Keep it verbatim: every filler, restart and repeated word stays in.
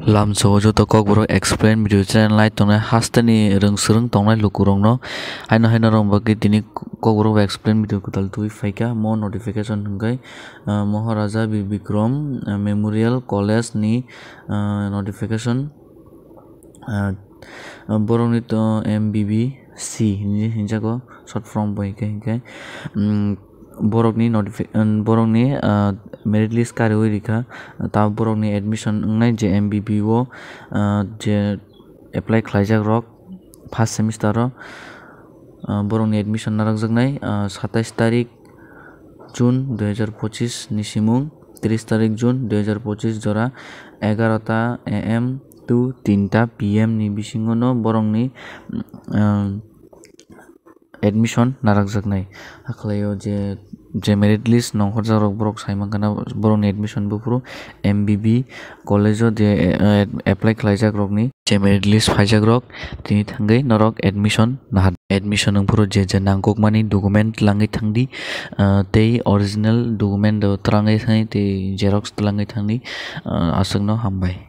Lamsao joto Kokborok Explain video channel nai tongnai hasteni rwng swrwng tongnai lukurokno. Haino haino rok bagwi tini Kokborok Explain video kwtal twi phaikha, mo notification hwnkhe, ah, Maharaja Bir Bikram, ah, Memorial College ni, ah, notification, ah, borokni to M B B C hinwi hinjago, short form bai hwnkhe, hwnkhe, mm, borokni notifi-, um, borokni, ah, merit list kariui rikha, ta borokni admission wngnai je M B B o, ah, je apply khlaijak rok first semester o, ah, borokni admission narwkjaknai, ah, satais tarik June dui hajar pochis ni simung, tris tarik June dui hajar pochis jora egarota A M to tinta P M ni bisingo no borokni, um, admission narwkjaknai. Hakhlaio je, je merit list nongkhorjak rok borok sai mankha na borokni admission buphuru M B B college o je, eh, apply khlaijak rokni je merit list phaijak rok tini thangwi norok admission nahar. Admission wngphuru je je nangkukmani document langwi thangdi, ah, tei original document twlangwi thangdi tei xerox twlangwi thangdi, ah, aswkno hambai.